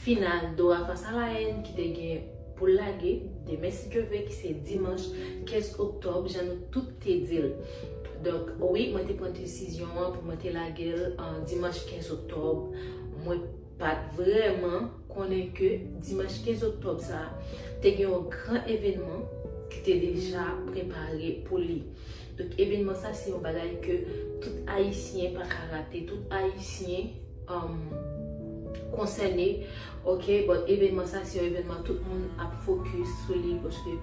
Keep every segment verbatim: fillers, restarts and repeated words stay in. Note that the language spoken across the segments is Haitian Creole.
final Dora Face à la Haine ki te gen pou l lage demen, si Dye vle, ki se dimanch kenz oktòb, jan nou tout te di l. Donk, wi, mwen te pran desizyon an pou mwen te lage l, an, dimanch kenz oktòb. Mwen pa t vrèman konnen ke dimanch kenz oktòb sa a, te gen yon gran evènman ki te deja prepare pou li. Donk, evènman sa, se yon bagay ke tout Ayisyen pa ka rate, tout Ayisyen, um, konsène, ok? But evènman sa, se yon evènman tout moun ap fokis sou li, paske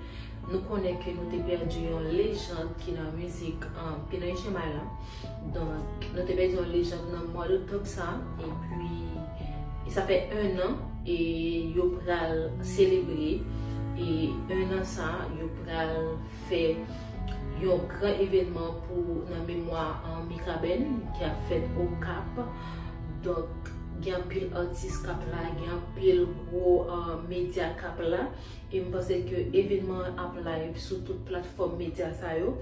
nou konnen ke nou te pèdi yon lejand ki nan mizik, um, ki nan H M I la. Donk, nou te pèdi yon lejand nan mwa doktòb sa, epi, e sa fè en an, e yo pral selebre, e en an sa, yo pral fè yon gran evènman pou, nan memwa, an, Mikaben, ki ap fèt Okap. Donk, gen anpil atis k ap la, gen anpil gwo, an, medya k ap la. E m panse ke evènman an ap live sou tout platfòm medya sa yo.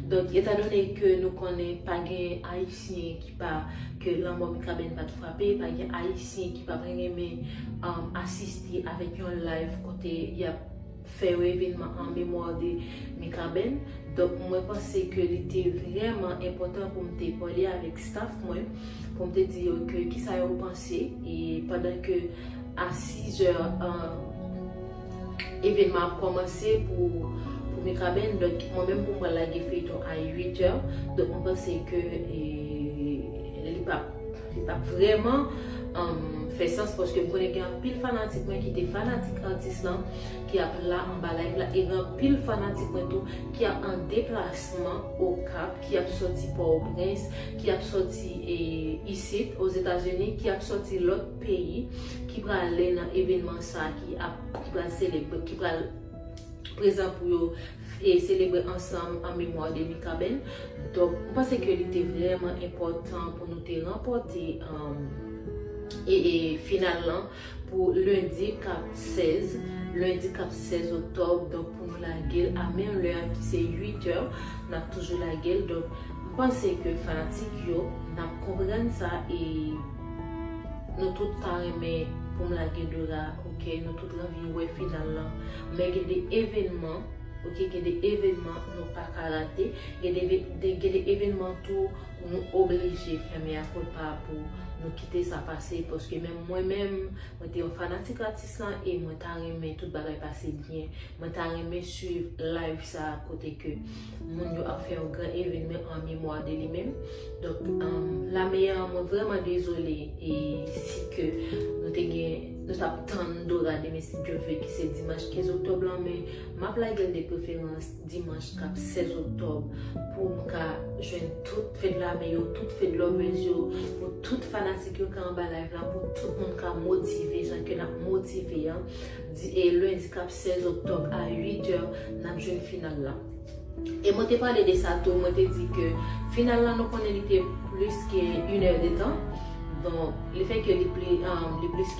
Donk, etandone ke nou konnen pa gen Ayisyen ki pa, ke lanmò Mikaben pa t frape, pa gen Ayisyen ki pa t renmen, an, asiste avèk yon live kote y ap fè yon evènman an memwa de Mikaben. Donk, mwen panse ke li te vrèman enpòtan pou m te pale avèk staff mwen, pou m te di yo ke kisa yo panse, e pandan ke a sizè, an, evènman ap kòmanse pou, pou Mikaben. Donk, mwen menm pou mwen lage feyton a uitè. Donk, mwen panse ke, e, li p ap, li p ap vrèman, um, fè sans, paske m konnen gen anpil fanatik mwen ki te fanatik atis lan, ki ap la anba live la, e gen anpil fanatik mwen tou ki ap an deplasman Okap, ki ap sòti Pòtoprens, ki ap sòti, e, isit, Ozetazini, ki ap sòti lòt peyi, ki prale nan evènman sa, ki ap, ki pral selebre, ki pral prezan pou yo, e, selebre ansanm an memwa de Mikaben. Donk, m panse ke li te vrèman enpòtan pou nou te ranpòte, um, e, e, final lan pou lendi k ap sèz, lendi k ap sèz oktòb. Donk, pou nou lage l a menm lè a ki se uitè, n ap toujou lage l. Donk, m panse ke fanatik yo, n ap konprann sa, e nou tout ta renmen pou m lage Dora, ok? Nou tout anvi wè final lan. Men gen de evènman, ok, gen de evènman nou pa ka rate. Gen de, de, gen de evènman tou nou oblije fèmen a koulpa pou nou kite sa pase, paske menm mwen menm, mwen te yon fanatik atis lan e mwen ta renmen tout bagay pase byen. Mwen ta renmen swiv live sa kote ke moun yo ap fè yon gran evènman an memwa de li menm. Donk, um, Lame an, mwen vrèman dezole e si ke nou te gen, nou t ap tann Dora demen si Dye vle, ki se dimanch kenz oktòb lan, men m ap lage l de preferans dimanch k ap sèz oktòb, pou m ka jwenn tout fan Lame yo, tout fan lovers yo, pou tout fanatik yo k anba live la, pou tout moun ka motive jan ke n ap motive an. Di, e lendi k ap sèz oktòb a uitè, n ap jwenn final la. E mwen te pale de sa tou, mwen te di ke final la, nou konnen li te plis ke inèdetan. Donk, le fè ke li pli, um, li plis